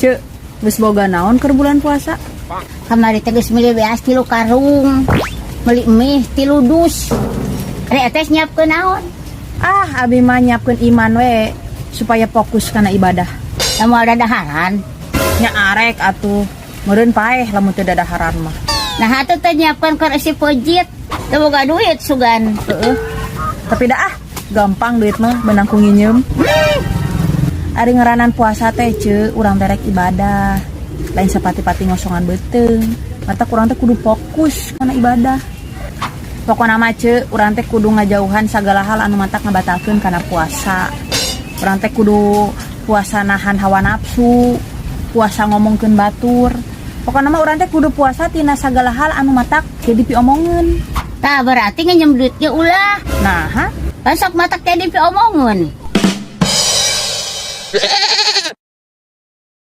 Ceu, geus boga naon keur bulan puasa? Kamari teh geus meuli beas 3 karung. Meuli mie 3 dus. Ari eta nyiapkeun naon? Ah, abi mah nyiapkeun iman we supaya fokus kana ibadah. Da moal dadaharan. Nya arek atuh. Meureun paeh lamun teu dadaharan mah. Nah, atuh teh nyiapkeun keur isi peuncit. Teu boga duit sugan. Heeh. Tapi dah ah, gampang duit mah beunang ku nginjem. Ari ngaranan puasa teh, Ceu, urang teh rek ibadah. Lain sapati-pati ngosongan beuteung. Matak urang teh kudu fokus kana ibadah. Pokona mah, Ceu, urang teh kudu ngajauhan sagala hal anu matak ngabatalkeun kana puasa. Urang teh kudu puasa nahan hawa nafsu, puasa ngomongkeun batur. Pokona mah urang teh kudu puasa tina sagala hal anu matak jadi piomongeun. Tah, berarti nginjem duit ge ulah. Nah, ha? Kan sok matak jadi piomongeun.